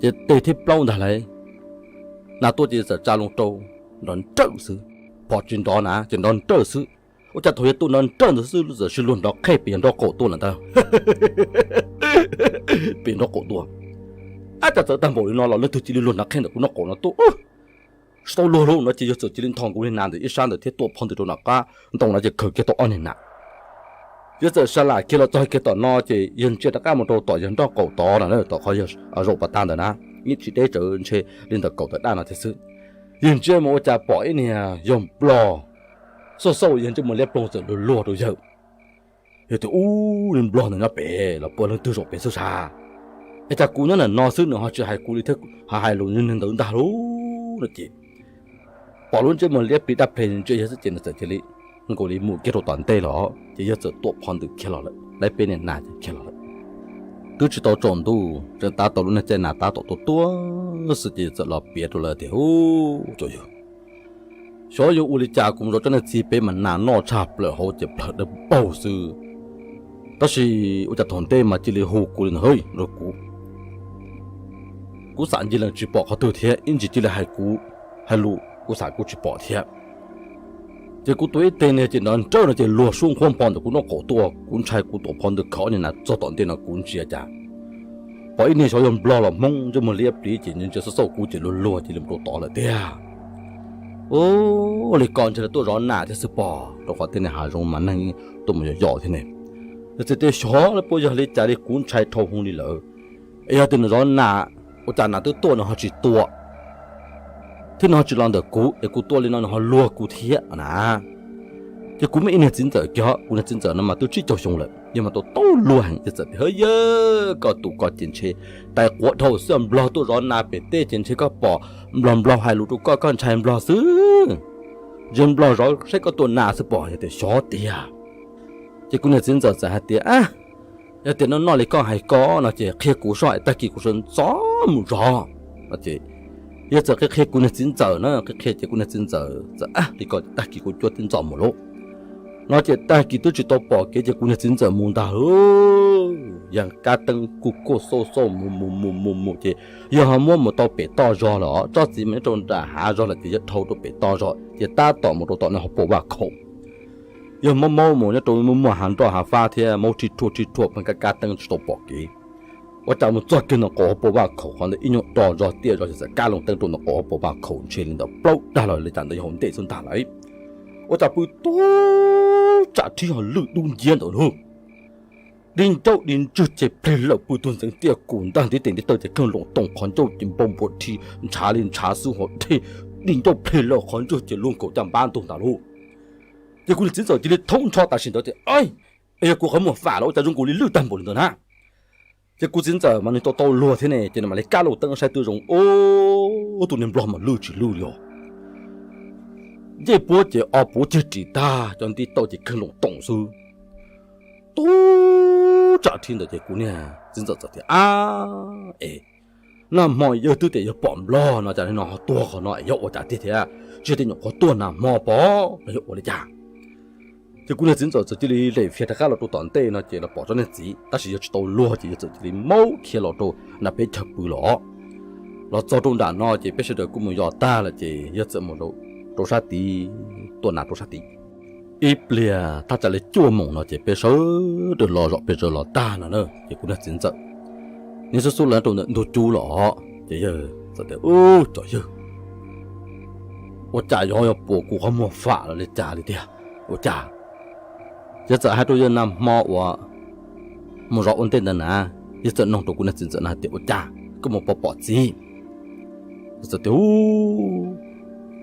Ces tes thib plaub ntag lauj, nas tuaj ces txawm tsa loo rau nrov nrawj xwb, phom tsis nrov na ces nrov nrawj xwb. Ua cas thaum yawg tua nrov nrawj ntawd xwb lub txawm sib luag nrov qhej pem yawg nraub qaum tuaj lawm ntag. Pem nraub qaum tuaj, ab, cas txawv tag npaum li no los leej twg cia li luag nrov qhej ntawm kuv nraub qaum no tuaj, tsis tau luag lauj no ces yawg txawm cia li nthos nkaus li nas ntawm ib sab ntawd thiab tua phov ntws rau nram qab ntoo no ces khaws kiag tau ob niag nas. Yawg txawm sa lam kiag los txog kiag tom no ces yawg ntsia rov qab mus rau tom yawg nraub qaum tod na, tom qhov yawg zaum pas tag ntawd na, yeej tsis deb tsawv, ntshe li ntawm kaum tawm daj no thiab xwb. Yawg ntsia mus ua cas pom ib niag yawg nplog xauj xauj, yawg ntsej muag liab ploog txawm luag luag rau yawg. Yawg tias, Ub, niag nplog ntawd nyob pem los puas leej twg zaum pem xwb sas? Es cas kuv nyob ntawm no xwb nws ho tsis hais kuv li thiab, ho hais lus niag ntawd ntag lauj no ces pom lub ntsej muag liab plig daj plig ntsia yawg xwb ces nws txawm cia li nkaus li mus kiag rau tom ntej los ces yawg txawm tua phov ntws khiav los lawm, laib peb niag nas ces khiav los lawm. Twb tsis tau tsaus ntuj tseem tab tom lub niag caij nas tab tom tuaj tuaj xwb ces txawm los piav rau lawv tias, Ub, cov yawg, xyov yuav ua li cas kuv mus zov tsob niag txiv pem mas nas noj tshaj plaws hauv ces plawg dawb paug xwb. Tab sis ua cas thaum ntej mas cia li hu kuv li ntawd, hwj, rau kuv. Kuv xam ncig lees tsis pom qhov twg thiab, ib ntsis cia li hais kuv, hais lus kuv xam kuv tsis pom thiab. Ces kuv tua ib teg niag ces nrov nrawj no ces luag sub nqhuab npo ntawm kuv nraub qaum tuaj, kuv ntshai kuv tua phov ntws khawv niag nas txog tom ntej no kuv ntsia cas pom ib niag xyov yog nplog los hmoob ntsej muag liab pliv ces nws ntsia xauj xauj kuv ces luag luag cia li mus rau tod lawm tiag. Ua li ko ntshe lawv tuaj zov nas thiab xwb pob, rau qhov tej niag hav zoov mas neeg tuaj mus yos yos thiab ne. Yog txiv tias xyov lawv puas yog li cas li kuv ntshai dhau hwv li lawm. Es yog tias nws zov nas, ua cas nas twb tuaj nws ho tsis tua, thiab nws ho tsis los ntawm kuv, es kuv tua li no nws ho luag kuv thiab na. Ces kuv muaj ib niag txiv ntxawm kiag, kuv niag txiv ntxawm no mas twb tsib caug xyoo lawm, yawg mas tau tau luag heev, yawg txawm tias, Hwj, yawg, koj tus koj ces ntshe tais quav dhau xwb, nplog tuaj zov nas pem tej ces ntshe koj pom nplog nplog hais lus rau koj, koj ntshai nplog xwb. Ntshe nplog zov saib koj tua nas xwb pob. Yawg tias xyov tiag. Ces kuv niag txiv ntxawm txawm hais tias, Yog tias noj noj li koj hais ko no ces qhia kuv soj es tag kis kuv sawv ntxov mus zov. Yawg txawm qhia qhia kuv niag txiv ntxawm na, qhia qhia ces kuv niag txiv ntxawm txawm, Li ko tag kis kuv cuab tib ntxov mus lauj. No ces tag kis twb tsis tau pom kev ces kuv niag txiv ntxawm mus ntag lauj. Yawg kab teeb kuj kuj xauj xauj mus mus mus mus mus ces yawg ho muab mus tau pem toj zog lawm, tsob txiv mas nyob rau nram hav zog lawm ces yawg dhau rau pem toj zog ces tab tom mus rau tom no hauv paus vaj khaum. Yawg maub maub mus nyob rau muaj muaj hav nroj hav fab thiab maub rhij rhuaj rhij rhuaj pheej kab kab teeb tsis tau pom kev. Ua cas mus txog kiag ntawm qaum hauv paus vaj khaum qhov ntawd ib nyuag do zog tiaj zog ces txawm kab loo teeb rau ntawm qaum hauv paus vaj khaum ntshe li ntawm plaub dag los li cas ntawd yog hauv ntej xwb ntag lawm. Ua cas pw tub tsam rhib ho lwj dub nciab ntawd lauj. Di ncauj di ntswg ces plig lawm pw tuag ntxeev tiaj kum ntag, ntiv tes ntiv taw ces kheej loos toom qhov ncauj ces npau npua rhi ntshav li ntshav xwb ho dej, di ncauj plig lawm qhov ntswg ces luag nkaus caj npab ntug ntag lauj. Ces kuv niag txiv ntxawm cia li thoob nrho tam sim ntawd tias, Es yog kuv qhov muag fam los ua cas zoo nkaus li lwj tag npaum li ntawd na? Ces kuv txiv ntxawm mas nws tau tau luag thiab ne ces nws mam li kab loo teeb saib twb zoo, ub, tus niag nplog mas lwj tsis lwj li os. Ncej puab ces o puv ceg ris tag, cov ntiv taw ces kheej loos toom xwb. Tub tsam rhib ntawd ces kuv niag txiv ntxawm txawm tias, Ab, es nag hmo yawg twb tias yawg pom nplog no cas li no ho tuag qhov no es yog ua cas tiag thiab? Tsis yog tias nyuam qhuav tuag nag hmo pom no yog ua li cas? Ces kuv niag txiv ntxawm txawm cia li lem fias rov qab los rau tom ntej no ces los pom tsob niag txiv, tab sis yawg tsis tau luag ces yawg txawm cia li maub khiav los rau nram peb chaw pw los. Los txog rau nram no ces peb sawv daws kuj mus yos tag lawm ces yawg txawm mus rau sab tid, tua nas rau sab tid. Ib pliag thaj tsam li cuaj moos no ces peb sawv daws los zom pes zaws los tag no na ces kuv niag txiv ntxawm nws xub xub los rau ntawm ntug cub los ces yawg txawm tias, Ub, cov yawg, ua cas yog yog puas kuv qhov muag fam los li cas li tiag? Ua cas? Yawg txawm hais rau yawg nag hmo uas mus zov ua ntej ntawd na, yawg txawm noog rau kuv niag txiv ntxawm na hais tias, Ua cas koj mus pom pom txiv? Yawg txawm tias, Ub,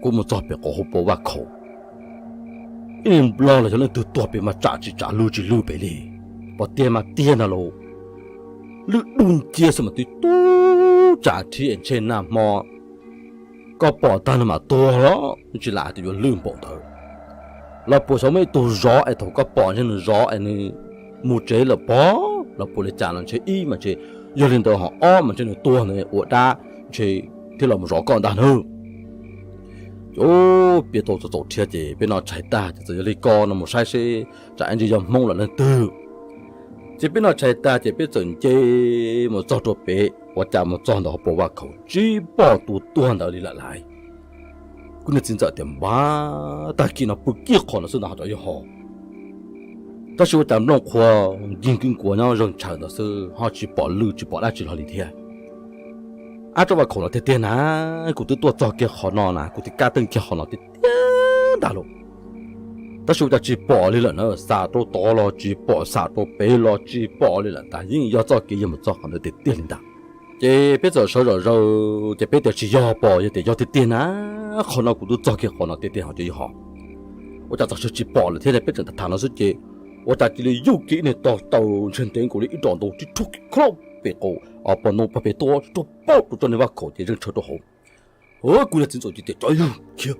kuv mus txog pem qaum hauv paus vaj khaum, ib niag nplog los yog leej twg tuag pem mas tsam tsis tsam lwj tsis lwj pem li, pom tiag mas tiag ntag lauj. Lwj dub nciab xwb mas twb tub tsam rhib es ntshe nag hmo koj pom tag nws mam tuag los tsis lam hais tias yuav lwj npaum ntawd. Los puas xyov muaj ib tug zov es thaum koj pom ntshe nws zov es nws mus tsev lawm pob los puas li cas los ntshe ib mas ntshe yog li ntawd ho ob mas ntshe nws tuag ntawd ua dab ntshe thiaj los mus zov koj ntag nawb. Ces piav tau txaus txaus rhiab ces peb noj tshais tag ces txawm yog li ko no mus saib seb tsam ib ntsis yog Hmoob los leej twg. Ces peb noj tshais tag ces peb txawm nce mus txog rau pem, ua cas mus txog ntawm hauv paus vaj khaum tsis pom tus tuag ntawd li lawm lauj. Kuv niag txiv ntxawm tias, Npab, tag kis no pw kiag qhov no xwb ntag ho cov yawg ho, tab sis ua cas nplooj qhuav ncig nkuav nyob zeeg tshaws ntawd xwb ho tsis pom lwj tsis pom dab tsi hlo li thiab. Ab, tsob vaj khaum no tiag tiag na, kuv twb tuaj txog kiag qhov no na, kuv twb kab teeb kiag qhov no tiag tiag ntag lauj. Tab sis ua cas tsis pom li lawm na, xam rau tod los tsis pom, xam rau pem los tsis pom li lawm ntag, yeej yog txoj kev yog mus txog qhov ntawd tiag tiag li ntag. Ces peb txawm sawv zom zaws ces peb tias tsis yog pom, yog tias yog tiag tiag na, qhov no kuv twb txog kiag qhov no tiag tiag ho cov yawg ho, ua cas txog sawv tsis pom lawm thiab. Peb tseem tham tham no xwb ces ua cas cia li yuj kiag ib niag tog taw ntshe ntev nkaus li ib rom ntoo tib rhuj kiag pem qaum, pom ntoo pog pem tuaj tib rhuj paub rau tsob niag vaj khaum ces zeeg tshaws rau hauv. Kuv niag txiv ntxawm ces tias, Cov yawg, khiav.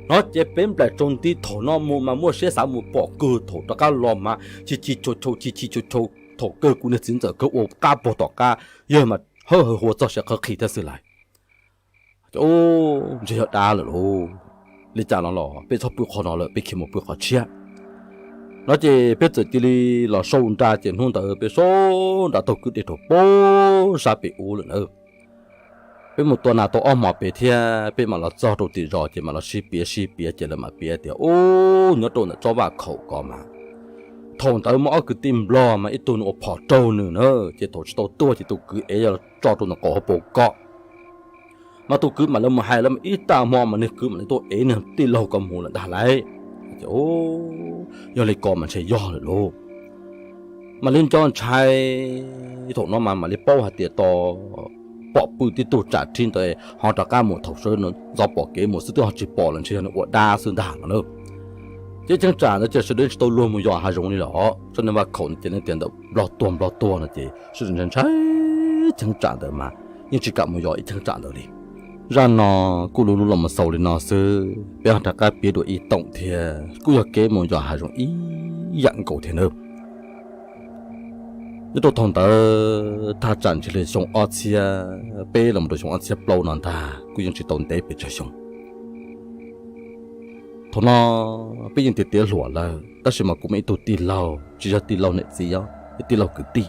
No ces peb nplaim tsaus nti thaum no mus mas muaj siab xav mus pom kawg, thaum rov qab los mas chis chis chau chau chis chis chis chau chau, thaum kawg kuv niag txiv ntxawm kawg ua qab puag tom qab, yawg mas hawb hawv hua txog siav qhawv qhis thiab xwb lauj. Ntshe yog dab lawm lauj, li cas no los peb txhob pw qhov no lawm, peb khiav mus pw qhov tshiab. No ces peb txawm cia li los sau nra ces hnub ntawd peb sau nra taug kwj dej rau puag sab pem ub lawm na. Peb mus tua nas tau ob hmos pem thiab peb mam los txog rau tim zos ces mam los sib piav sib piav ces lawv mam piav tias, Ub, nyob rau ntawm tsob vaj khaum ko mas thaum ntawd muaj ob kwv tij nplog mas ib tug nws ua phom raug nws na, ces thaum tsis tau tuag ces tus kwv ev los tso rau ntawm qaum hauv paus ko. Mas tus kwv mam li mus hais lawv mas ib tag hmo mas niag kwv mam li tuaj ev niag tij laug ko mus lawm ntag lauj. Yog li ko mas ntshe yog lawm lauj. Mam li nco ntshai, thaum no mas mam li paub hais tias tos pom pw tib tug tsam rhib ntawd ho rov qab mus, thaum sawv ntxov pom kev mus xwb twb ho tsis pom lawm, ntshe yog nws ua dab xwb ntag no na. Ces ib cheeb tsam ntawd ces sawv daws tsis tau luag mus yos hav zoov li los tsob niag vaj khaum no ces leej tias ntawm nplog tuag nplog tuag no ces sawv daws ntshai ntshai cheeb tsam ntawd mas yeej tsis kam mus yos ib cheeb tsam ntawd li. Zaj no kuj lub lub los mus xaus li no xwb, peb ho rov qab piav dua ib toom thiab kuj yog kev mus yos hav zoov ib yam nkaus thiab nawb. Nyob rau thaum ntawd thaj tsam ntshe li xyoo ob txhiab peb los rau xyoo ob txhiab plaub no ntag, kuj yeej tsis tau ntev pes tsawg xyoo. Thaum no peb yeej tiav tiav hluas lawm tab sis mas kuv muaj ib tug tij laug, tsis yog tij laug niam txiv os, yog tij laug kwv tij.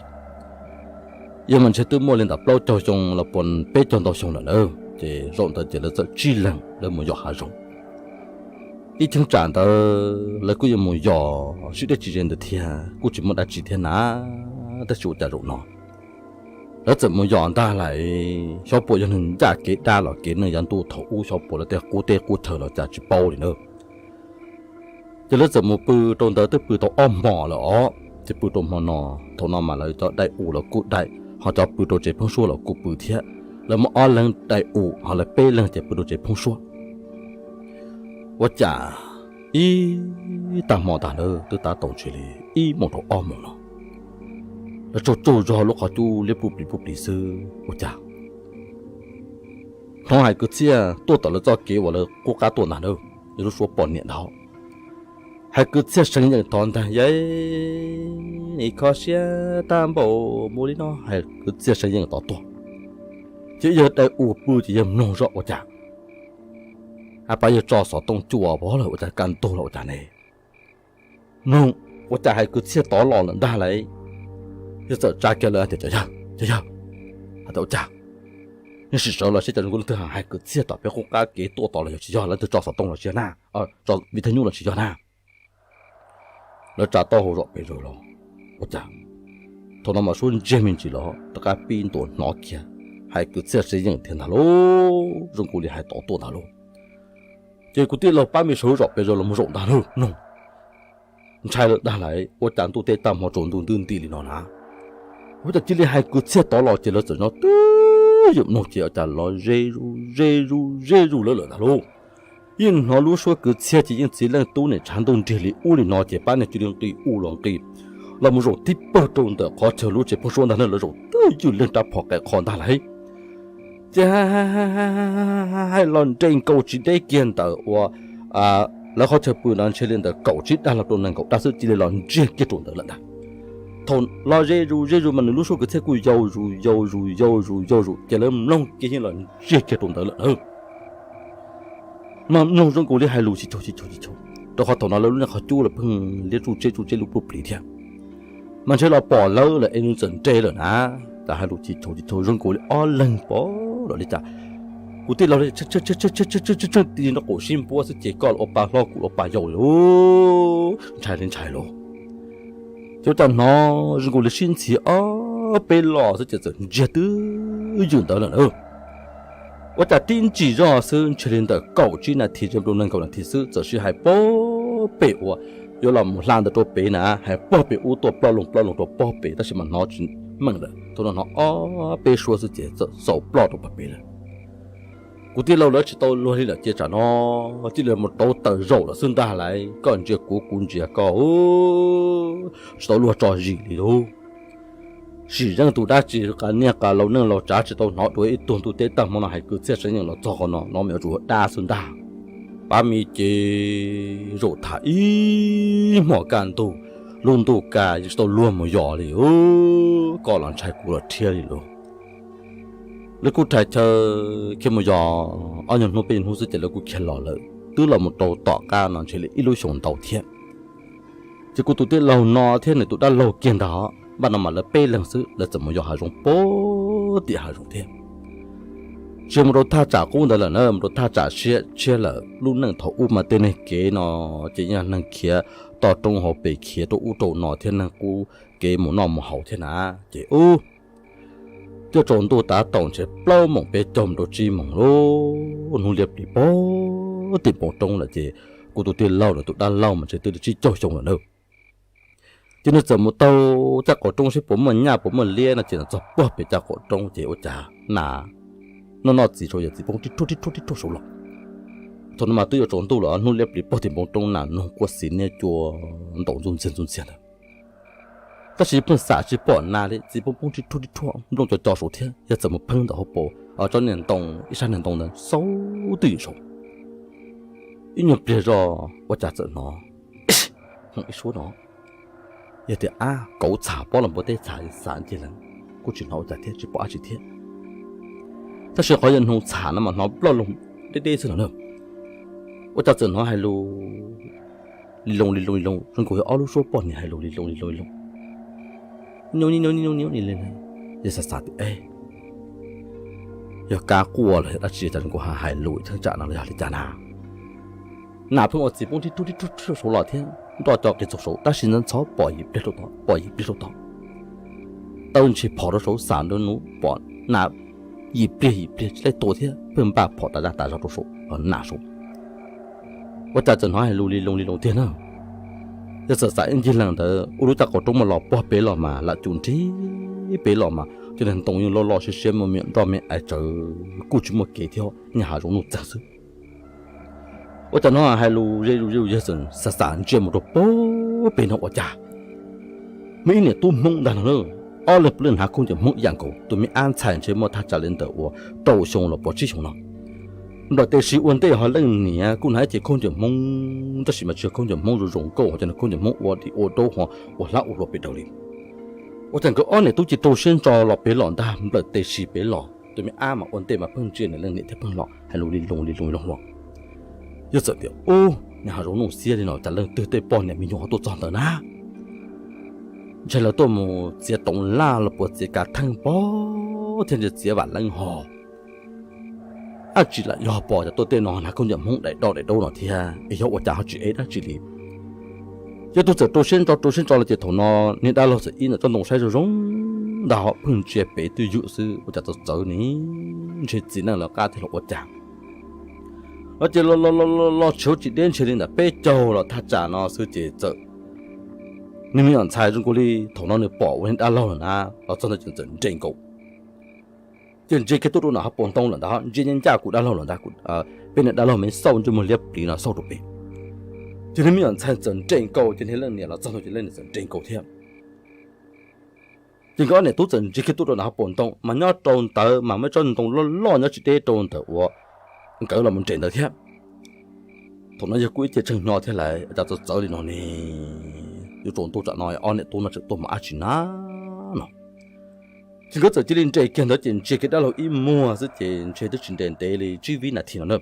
Yog mas ntshe twb muaj li ntawm plaub caug xyoo los puas peb caug ntau xyoo lawm na. Ces zaum ntawd ces lawv txawm tsib leeg lawv mus yos hav zoov. Ib cheeb tsam ntawd lawv kuj yuav mus yos sib deb tsis ze ntawd thiab, kuj tsis muaj dab tsi thiab na, tab sis ua cas zaum no Lawv txawm mus yos ntag lais, xyov puas yog neeg ncaj kev dab los kev neeg yav ntuj thaum ub, xyov puas lawv tej qub teb qub chaw los cas tsis paub li na. Ces lawv txawm mus pw rau ntawd twb pw tau ob hmos lawm os, ces pw rau hmo no. Thaum no mas lawv cov dai u los kuj dai, ho cov pw rau tsev pheeb suab los kuj pw thiab. Lawv muaj ob leeg dai u ho lawv peb leeg ces pw rau tsev pheeb suab. Ua cas ib tag hmo tag lawm twb tab tom ntshe li ib moos rau ob moos no, lawv tsaug tsaug zog lub qhov cub liab pub plis pub plis xwb ua cas hnov hais kwv txhiaj tuaj tom lawv txoj kev uas lawv qub qab tuaj ntag na, yog lub suab poj niam ntag. Hais kwv txhiaj seev yeem tod ntag, yog kho siab tag npaum mus li no, hais kwv txhiaj seev yeem tod tuaj. Ces yawg dai u pw ces yawg mloog zoj ua cas a pab yawg tso xov tooj cuaj pov lawm ua cas kaj ntug los ua cas ne. Mloog ua cas hais kwv txhiaj tod los lawm ntag lais. Yawg txawm tsa kiag lawv tias, Cov yawg, cov yawg, hais tias ua cas nej sim sawv los saib cov zoo nkauj leej twg hais kwv txhiaj tom peb qub qab kev tuaj tod los yog tsis yog, leej twg tso xov tooj los tsis yog na, vij thaj nyuj los tsis yog na. Lawv tsa taub hau zom pes zaws los ua cas thaum no mas suab ntsiag me ntsis los rov qab pib ntuas hnov kiag hais kwv txhiaj seev yeem thiab ntag lauj, zoo nkaus li hais tod tuaj ntag lauj. Ces kuv tij laug pab me sawv zom pes zaws los mus zaum ntag lauj, mloog ntshai lawm ntag lais, ua cas ntuj teb tag hmo tsaus ntuj ntwb nti li no na. Ua cas cia li hais kwv txhiaj tod los ces lawv txawm nyob twb ywm mloog ces ua cas los ze zuj ze zuj ze zuj lawv lawm ntag lauj. Yeej hnov lub suab kwv txhiaj ces yeej txiv leej tub niam tshav ntuj nrig li ub li no ces pab niag cia li nqis u los nqis los mus zaum tib pawg rau ntawm qhov chaw lub tsev pheeb suab ntag na, lawv zaum twb ywm leeg rab phom qe qho ntag lauj. Ces hais los nres nkaus tsis deb kiag ntawm uas lawv qhov chaw pw no ntshe li ntawm kaum tsib dag los rau nees nkaum dag xwb cia li los ntsiag kiag rau ntawd lawm ntag. Thaum los ze zus ze zus mas nws lub suab kwv txhiaj kuj yau zus yau zus yau zus yau zus ces lawv mloog kiag yeej los ntsiag kiag rau ntawd lawm na. Mas mloog zoo nkaus li hais lus tsis tshua tsis tshua tsis tshua, rau qhov thaum no lawv lub niag qhov cub los pheej liab tsuj tseb tsuj tseb lub pub plis thiab. Mas ntshe los pom lawv lawm es nws txawm nres lawm na, cas hais lus tsis tshua tsis tshua zoo nkaus li ob leeg pom los li cas. Kuv tij laug tshee ti nrog qaum sib npuab xwb ces koj los ua pa hlob kuv los ua pa yau li, ntshai li ntshai lauj. Ces ua cas hnov zoo nkaus li sib ntxhi ob peb los xwb ces txawm ntsiag twb ywm ntawd lawm na. Ua cas tib ntsis zog xwb ntshe li ntawm kaum tsib nas this rau nees nkaum nas this xwb txawm sib hais pob pem uas yuav los mus hla ntawd rau pem na, hais pob pem ub tuaj ploj loog ploj loog rau pob pem tab sis mas hnov tsis meej lawm, thaum no hnov ob peb suab xwb ces txawm xaus ploj rau pob pem lawm. Kuv tij laug lawv tsis tau luag li lawm ces tsam no cia li mus rauv taws zaum lawm xwb ntag lauj, koj ntsia kuv kuv ntsia koj, tsis tau luag tso zis li lauj. Sim zeej tus dab tsi qa niaj qa laus neej laus tsav tsis tau hnov dua ib tug ntuj teb tag hmo no hais kwv txhiaj seev yeem los txog qhov no, no mas yuav tsum ua dab xwb ntag. Pab me ces zaum tham ib hmos kaj ntug, lub ntuj kaj yeej tsis tau luag mus yos li, koj los ntshai kuv los rhiab li lauj. Lawv kuj rhais chaw khiav mus yos ob nyuag hnub peb nyuag hnub xwb ces lawv kuj khiav los lawm, twb los mus rau tom qab no ntshe li ib lub xyoos ntau thiab. Ces kuv tus tij laug no thiab nws tus dab laug kiag ntag, npaj no mas lawv peb leeg xwb lawv txawm mus yos hav zoov puag tim hav zoov thiab. Tsis mus rau thaj tsam qub ntawd lawm na, mus rau thaj tsam tshiab tshiab lawm. Lub neej thaum ub mas tej neeg kev no ces yog neeg khiav toj roob hauv pes khiav rau ub rau no thiab neeg qub kev mus noj mus haus thiab na. Ces ub, twb tsaus ntuj tav tom ntshe plaub moos peb caug mus rau tsib moos lauj, hnub liab plis pog tim npoo roob lawm ces kuv tus tij laug nws tus dab laug mas ntshe twb li tsib caug xyoo lawm na. Ces nws txawm mus taug caj qaum roob seb puas muaj nyaj puas muaj liab no ces nws txog puag pem caj qaum roob ces ua cas nas noj noj txiv saud yog txiv poob rib rhuaj rib rhuaj rib rhuaj saud los. Thaum no mas twb yuav tsaus ntuj lawm, hnub liab plis pog tim npoo roob nas noog quaj xiv niaj cua ntaus ntxuj ntxiag ntxuj ntxiag ntawd. Tab sis pheej xam tsis pom nas li, txiv poob poob rib rhuaj rib rhuaj nplooj co co saud thiab, yog txawm mus pheej ntawm hauv paus tsob niag ntoo ib sab niag ntoo ntawd xauj twj ywm saud. Ib nyuag pliag zog ua cas txawm hnov ib suab no, yog tias ab kauv txham pob los npua teb txham xav ncig lees, kuj tsis hnov ua cas thiab tsis pom dab tsi thiab. Tab sis qhov yog noog txham no mas hnov ploj loog deb deb xwb los na. Ua cas txawm hnov hais lus li loo li loo li loo zoo nkaus yog ob lub suab poj niam hais lus li loo li loo li loo. Nyob nyob nyob nyob li, yog xav xav tias yog kab quaj los yog dab tsi cas zoo nkaus hais lus cheeb tsam no los yog li cas na. Nas pheej ua txiv poob rib rhuaj rib rhuaj saud los thiab nroj co qis txaug saud tab sis ntxhov pom yim pliag rau tod pom yim pliag rau tod. tawb ntshe phom rau saum xav nruab hnub pom nas yim pliag yim pliag tsis laib tua thiab pheej npaj phom tas zaj tas zog rau saum nas saud. Ua cas txawm hnov hais lus li loo li loo tiag na. Yog txawm xav ib ncig lees ntawd ua lub caj qaum roob mas los puag pem los mas lam cum nrib pem los mas cov niag ntoo yeej loj loj siab siab muaj me nyuam nroj me aiv tsawv kuj tsis muaj kev thiab, nyob hav zoov nuj txeeg xwb. Ua cas hnov hais lus ze lus ze lus yawg txawm xav xav ntsia mus rau puag pem no ua cas muaj ib niam tub Hmoob ntag no na. Ob leeg puav leej hnav khaub ncaws Hmoob ib yam nkaus, tus me ab ntxhais ntshe muaj thaj tsam li ntawm uas rau xyoo los puas tsib xyoo no. Nplawm tes si ua ntej ho leej niam kuj hnav ib ce khaub ncaws Hmoob tab sis mas tsis yog khaub ncaws Hmoob zoo zoo nkauj, ho cov khaub ncaws Hmoob ua di ua daub ho ua hlab ua hlua pem daws li. Ua cas nkawd ob niam tub cia li rau siab ntso los pem los ntag, nplawm tes si pem los, tus me ab mas ua ntej mas pheej ntsia nws leej niam thiab pheej los hais lus li loo li loo li loo hlo. Yawg txawm tias, Ub, nyob hav zoov nuj xiab li no cas leej twg tej poj niam me nyuam ho tuaj txog ntawd na? Ntshe lawv tuaj mus txiav toov laj los puas txiav kav theej pog thiab ntshe txiav vam leeb ho. Ab, tsis lam yog pom cov tuaj tej no hnav khaub ncaws Hmoob daim daub daim daub no thiab es yog ua cas ho tsis ev dab tsi li. Yawg tus txawm rau siab ntso rau siab ntso los ces thaum no niag dab laug txawm ib ntawm tsob ntoo saib zoo zoo ntag ho pheej ntsia pem twj ywm xwb, ua cas txawv txawv ne, ntshe txiv neej lawv qab thiab los ua cas. Los ces los los los los los tshuav tsis deb ntshe li ntawm peb caug los thaj tsam no xwb ces txawm niag me nyuam ntxhais zoo nkaus li thaum no nws pom ua niag dab laug lawm na, los txog ntawd ces txawm nres nkaus. Ces ntsia kiag tuaj rau nram hauv paus ntoo lawm ntag, ntsia ncaj ncaj kuv dab laug lawm ntag, peb niag dab laug me xauj ntsej muag liab pliv no xauj rau pem. Ces niag me nyuam ntxhais txawm nres nkaus, ces niag leej niam los txog ntawd ces leej niam txawm nres nkaus thiab. Ces nkawd ob niam tub txawm ntsia kiag tuaj rau nram hauv paus ntoo mas nyob rau ntawd mas muaj ib tsob ntoo loj loj nyob tsis deb rau ntawm uas nkawd los mus nres ntawd thiab. Thaum no yawg kuj ib ce tseeg hnyo thiab lawm, cas txawv txawv li no ne, yuav tsaus ntuj tsam no ob niam tub no tseem tuaj mus dab tsi na no. Ces nkawd txawm cia li nres kiag ntawd ces ntsia kiag dab laug ib muag xwb ces ntshe twb tsis nres ntev li tsib vib nas this no na.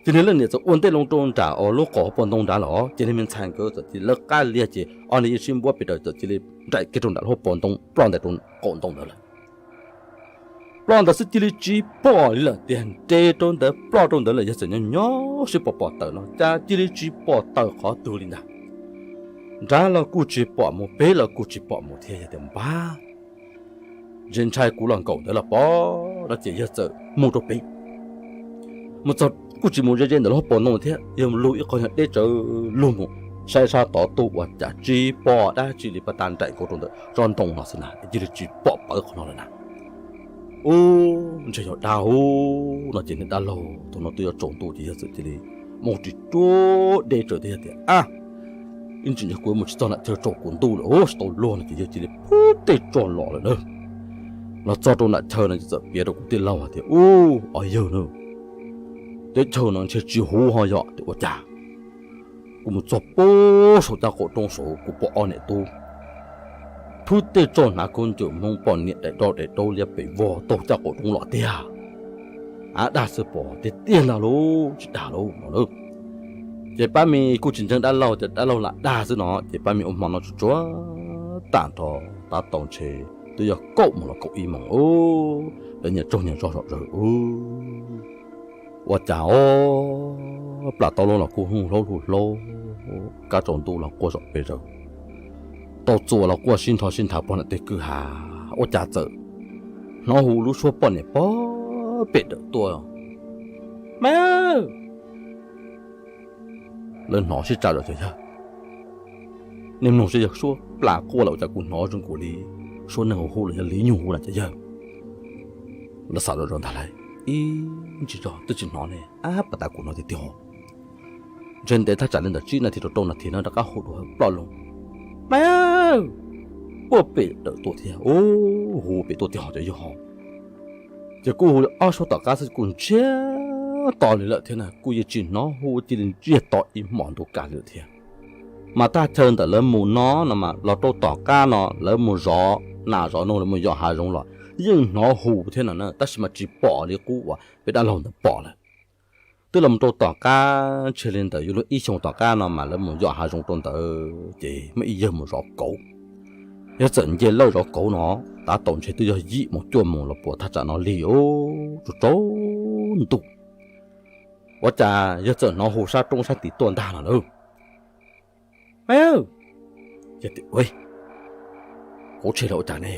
Ces niag leej niam txawm ua ntej loo rau nram uas lub qaum hauv paus ntoo nrad los ces niag me ntxhais nkawd txawm cia li lawv qab liag ces ob niag yeej sib npuab pes daws txawm cia li nraim kiag rau nram lub hauv paus ntoo ploj ntais rau qaum ntoo ntawd lawm. Ploj ntawd xwb cia li tsis pom li lawm tiag, nres rau ntawd ploj rau ntawd lawm yawg txawm nyob nyob sib pom pom tawm no cas cia li tsis pom tawm qhov twg li ntag. Nrad los kuj tsis pom mus, pem los kuj tsis pom mus thiab yawg tias npab, ntshe ntshai kuv los nkaum ntawd los pom no ces yawg txawm mus rau pem. Mus txog kuj tsis mus ze ze ntawm lub hauv paus ntoo thiab, yawg lug ib qho nyuag deb tsawv lug mus saib sab tod tuaj ua cas tsis pom dab tsi li, pab tag nraim nkaus rau ntawm tsob ntoo no xwb na, cia li tsis pom pawv qhov no lawm na. Ub, ntshe yog dab huv no ces niag dab laug thaum no twb yuav tsaus ntuj ces yawg txawm cia li mus ris ruaj deb tsawv thiab yawg tias, ab, ib ntsis ntshai kuv yuav mus tsis txog nram chaw tsaus kuv ntuj lawm, tsis tau luag no ces yawg cia li phub tej tso los lawm na. Los txog rau nram chaw no ces txawm piav rau kuv tij laug hais tias, ub, os yawg na, teb chaws no ntshe tsis huv ho yog tias ua cas kuv mus txog puag saum caj qaum roob saud kuv pom ob niam tub phub tej tso hnav khaub ncaws Hmoob poj niam daim daub daim daub liab pem vog taug caj qaum roob los tiag. Ab, dag xwb pom tiag tiag ntag lauj, tsis dag lauj no lauj. Ces pab me kuj tsis ntseeg dab laug, ces dab laug lam dag xwb no ces pab me ua hmo no tsuag tsuag tag nrho, tab tau ntshe twb yog kaum moos los kaum ib moos, lawv nyias tsaug nyias zog zom zaws ub. Ua cas ob plam taub loj los kuj hu hlaub hu hlaub, kab tsaus ntuj los quaj zom pes zaws, tau txuas los quaj sib nrho sib nthav puag nram tej kwj ha. Ua cas txawm hnov hu lub suab poj niam puag pem dawm tuaj, Maiv! Lawv hnov sib tsa zom ces yawg, nej mloog saib yawg, suab plam quaj los ua cas kuv hnov zoo nkaus li suab neeg hu hu los yog li nyuj hu na ces yawg. Lawv xav zom zaws ntag lauj, ib ntsis zog twb tsis hnov ne, ab, pas tas kuv hnov tiag tiag. Ntshe ntev thaj tsam li ntawm tsib nas this rau rau nas this no rov qab hu dua ploj loo, Maiv! Puag pem dawm tuaj thiab, ub, hu pem tuaj tiag ho cov yawg ho. Ces kuj hu ob suab tom qab xwb kuj ntsiag to li lawm thiab na, kuj yeej tsis hnov hu cia li ntsiag to ib hmos ntuj kaj li lawm thiab. Mas thaj chaw ntawm lawv mus no no mas los rau tom qab no lawv mus zov nas zov noog lawv mus yos hav zoov los yeej hnov hu thiab no na, tab sis mas tsis pom li qub uas peb dab laug ntawd pom lawm. Twb los mus rau tom qab ntshe li ntawm yuav luag ib xyoos tom qab no mas lawv mus yos hav zoov rau ntawd ces muaj ib yawg mus zov kauv. Yawg txawm nce lawj zov kauv no, tab tau ntshe twb yog yim moos cuaj moos los puas thaj tsam no li, tsaus tsaus ntuj. Ua cas yawg txawm hnov hu sab roob sab tid tuaj ntag no lauj. Maiv! Yawg tias, Kuv tseg los ua cas ne?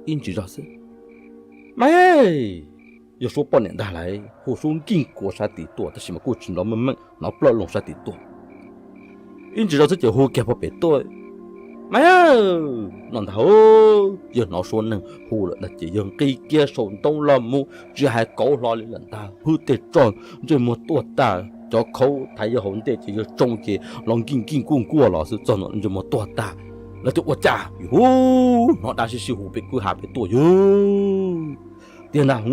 Ib ntsis zog xwb, Maiv, yog Suab poj niam ntag lauj. Hu Suab nkeeg kuav sab tid tuaj, tab sis mas kuj tsis nrov meej meej, hnov ploj loo sab tid tuaj. Ib ntsis zog xwb ces hu kiag pog pem tuaj, Maiv, no ntag. Yawg hnov Suab neeg hu lawm ces yawg nqis kiag saum ntoo los mus, tsis hais kauv hlo li lawm ntag, phwj tej tsog, ntsej muag tuag tag, cov khaub thaiv yawg hauv ntej ces yawg tsoo ces los nkeeg nkeeg kuj nkuaj los xwb, txog ntua ntsej muag tuag tag. Lawv tias, Ua cas? Hnov dab sib sib hu pem kwj ha pem tuaj yawg. Tiag ntag.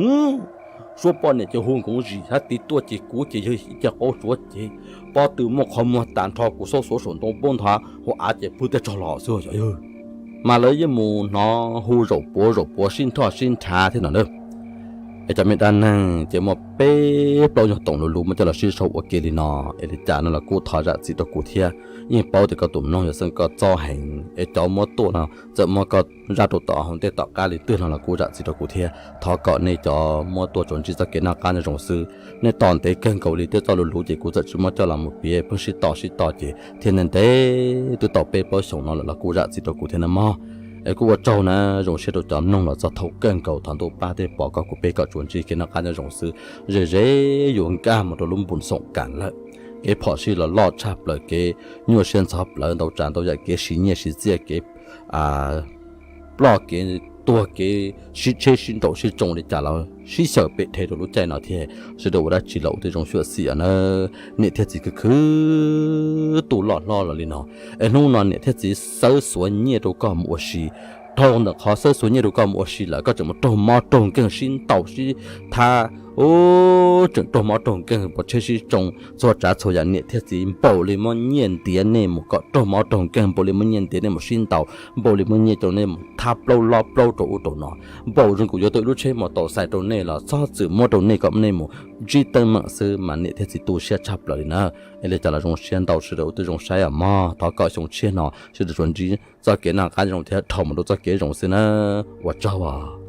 Suab poj niam ces hu nkoov zim sab tid tuaj ces kuv ces yawg ib co qaub tsuav ces, pob tw muaj qhov muag tas nrho, kuv xaub xuav saum ntoo poob ntho, hu av ces phwj tej tsog los xwb yog yawg. Mas lawv yeej mus hnov hu zaum puav zaum puav sib nrhoj sib nrhav thiab no na. Es cov me dab neeg ces muaj peb plaub nyuag toom luv luv muab coj los sib sau ua ke li no, es li cas no los kuj thov zam txim rau kuv thiab. Yeej paub tias koj tus mloog yog xeeb koj txob heev, es cov muab tuaj no txawm muab koj zaj rau tom hauv ntej tom qab li twg no los kuj zam txim rau kuv thiab. Thov kom nej cov muab tuaj tsuas ntsib txoj kev noj qab nyob zoo xwb. Nej tos ntev kawg nkaus li, tej txoj luv luv ces kuv txawm tsis muab coj los mus piav, pheej sib tos sib tos ces thiaj ntev ntev twb tau peb plaub xyoos no lawm los kuj zam txim rau kuv thiab nawb mog. Es kuj ua tsaug na, zoo siab rau cov mloog los txog thaum kawg nkaus, thov ntuj pab thiab pov kom kuv peb kom tsuas ntsib kev noj qab nyob zoo xwb. Ze ze yuav nkag mus rau lub npus xoom kas lawm. Kev phom sij los loj tshaj plaws, kev nyuaj siab ntxhov plawv, ntau tsav ntau yam, kev siv nyiaj siv txiaj, kev ploj kev tuag, kev sib tsheb sib nraum sib tsoo li cas los sib xyaw pem rhe rau lub caij no thiab. Sawv daws ua dab tsi los ua tib zoo xyuam xim os na. Niam thiab txiv khwv khwv tu loj hlob los li no, es hnub no niam thiab txiv xawb xuav nyiaj rau koj mus ua si. Dhau ntawm qhov xawb xuav nyiaj rau koj mus ua si lawm, koj tseem mus raug mob raug nkeeg sib ntaus sib thab, tseem raug mob raug nkeeg, pov tsheb sib tsoo, txhua tsav txhua yam. Niam thiab txiv npaum li muab nyiaj ntiav nej mus kom raug mob raug nkeeg, npaum li muab nyiaj ntiav nej mus sib ntaus, npaum li muab nyiaj rau nej mus thab plaub lob plaub rau ub rau no, npaum zoo kuv yuav tau ib lub tsheb mos taus xais rau nej los txhob txwm muab rau nej kom nej mus ntsib teeb meem xwb, mas niam thiab txiv tu siab tshaj plaws li na. Es li cas los zoo siab ntau, sawv daws ua tib zoo saib os mog. Thov kom xyoo tshiab no sawv daws tsuas ntsib txoj kev noj qab zoo thiab dhau mus rau txoj kev zoo xwb na. Ua tsaug.